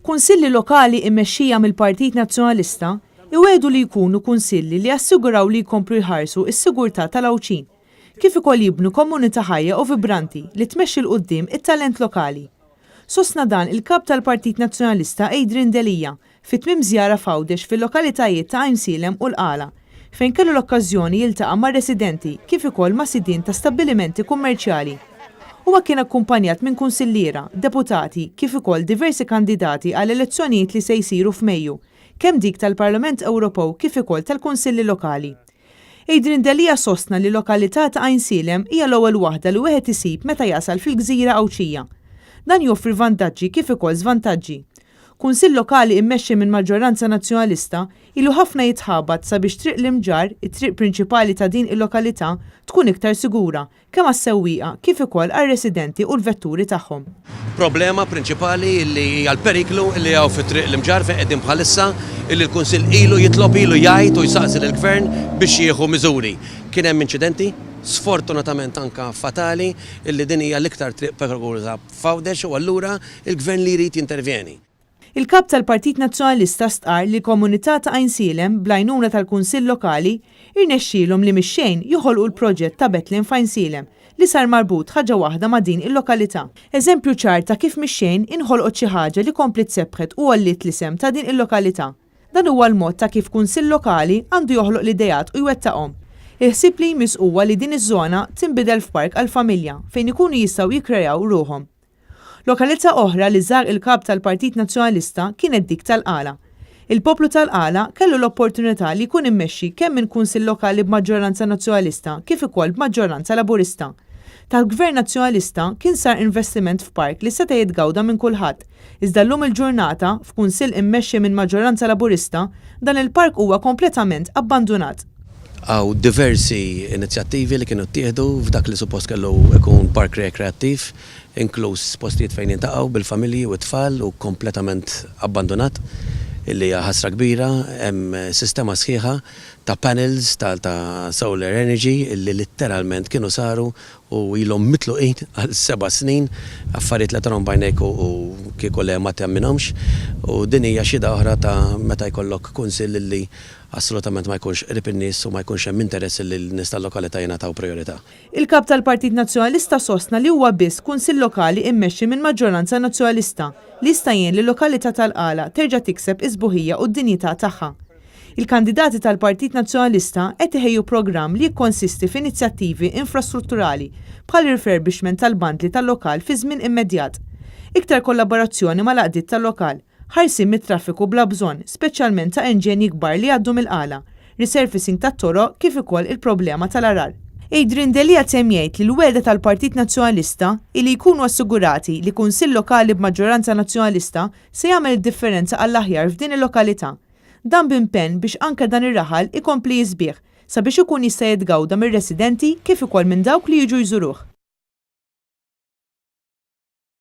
Kunsilli lokali immexxija mill-Partit Nazzjonalista iwiegħdu li jkunu kunsilli li jassiguraw li jkomplu jħarsu s-sigurtà tal-Għawdxin, kif ukoll jibnu komunità ħajja u vibranti li tmexxi 'l quddiem it-talent lokali. Sostna dan il-Kap tal-Partit Nazzjonalista Adrian Delia fi tmiem żjara f'Għawdex fil-lokalitajiet ta' Għajnsielem u l-Qala, fejn kellu l-okkażjoni jiltaqa' ma' residenti kif ukoll ma' sidien ta' stabbilimenti kummerċjali. Huwa kien akkumpanjat minn kunsilliera, deputati kif ukoll diversi kandidati għal elezzjonijiet li se jsiru f'Mejju, kemm dik tal-Parlament Ewropew kif ukoll tal-Kunsilli Lokali. Adrian Delia sostna li lokalità ta' Għajnsielem hija l-ewwel waħda li wieħed isib meta jasal fil-gżira Għawdxija. Dan joffri vantaġġi kif ukoll żvantaġġi. Kunsill Lokali immexxi minn maġġoranza Nazzjonalista ilu ħafna jitħabat sabiex Triq l-Imġarr, it-triq prinċipali ta' din il-lokalità, tkun iktar sigura, kemm għas-sewwieqa kif ukoll għar-residenti u l-vetturi tagħhom. Problema prinċipali li hija l-periklu li hawn fi Triq l-Imġarr fejn qegħdin bħalissa illi l-Kunsill ilu jitlob, ilu jgħid u jsaqsi lill-Gvern biex jieħu miżuri. Kien hemm inċidenti, sfortunatament anke fatali, illi din hija l-iktar triq perikoluża f'Għawdex u allura l-Gvern li jrid jintervjeni. Il-Kap tal-Partit Nazzjonalista stqarr li l-komunità ta' Għajnsielem, bl-għajnuna tal-Kunsill Lokali, irnexxielhom li mix-xejn joħolqu l-proġett ta' Bethlehem f'Għajnsielem li sar marbut ħaġa waħda ma' din il-lokalità. Eżempju ċar ta' kif mix-xejn inħolqot xi ħaġa li kompliet sebbħet u għolliet l-isem ta' din il-lokalità. Dan huwa l-mod ta' kif Kunsill Lokali għandu joħloq l-ideat u jwettaqhom. Il-ħsieb li jmiss huwa li din iż-żona tinbidel f'park għall-familja fejn ikunu jistgħu jikkreaw ruħhom. Lokalità oħra li żar il-Kap tal-Partit Nazzjonalista kienet dik tal-Qala. Il-poplu tal-Qala kellu l-opportunità li jkun immexxi kemm minn Kunsill Lokali b'maġġoranza Nazzjonalista kif ukoll b'maġġoranza Laburista. Taħt Gvern Nazzjonalista kien sar investiment f'park li seta' jitgawda minn kulħadd, iżda llum il-ġurnata, f'Kunsill immexxi minn maġġoranza Laburista, dan il-park huwa kompletament abbandunat. Hawn diversi inizjattivi li kienu ttieħdu f'dak li suppost kellu jkun park rekreattiv, inkluż postijiet fejn jiltaqgħu bil-familji u t-tfal u kompletament abbandunat, illi hija ħasra kbira. Hemm sistema sħiħa ta' panels ta' solar energy illi litteralment kienu saru u ilhom mitluqin għal seba' snin, affarijiet li tarhom b'għajnejk u kieku le ma temminhomx. U din hija xhieda oħra ta' meta jkollok kunsill illi assolutament ma jkunx qrib in-nies u ma jkunx hemm interess illi l-nies tal-lokalità jingħataw prijorità. Il-Kap tal-Partit Nazzjonalista sostna li huwa biss Kunsill Lokali immexxi minn maġġoranza Nazzjonalista li jista' jgħin lil-lokalità tal-Qala terġa' tikseb is-sbuħija u d-dinjità tagħha. Il-kandidati tal-Partit Nazzjonalista qed iħejju programm li jikkonsisti f'inizjattivi infrastrutturali bħal refurbishment tal-bandli tal-lokal fi żmien immedjat, iktar kollaborazzjoni mal-għaqdiet tal-lokal, ħarsien mit-traffiku bla bżonn, speċjalment ta' inġenji kbar li jgħaddu mill-Qala, resurfacing tat-toroq kif ukoll il-problema tal-għarar. Adrian Delia temm jgħid li l-wegħda tal-Partit Nazzjonalista hi li jkunu assigurati li Kunsill Lokali b'maġġoranza Nazzjonalista se jagħmel id-differenza għall-aħjar f'din il-lokalità. Dan b'impenn biex anke dan ir-raħal ikompli jisbieħ sabiex ikun jista' jitgawda mir-residenti kif ukoll minn dawk li jiġu jżuruh.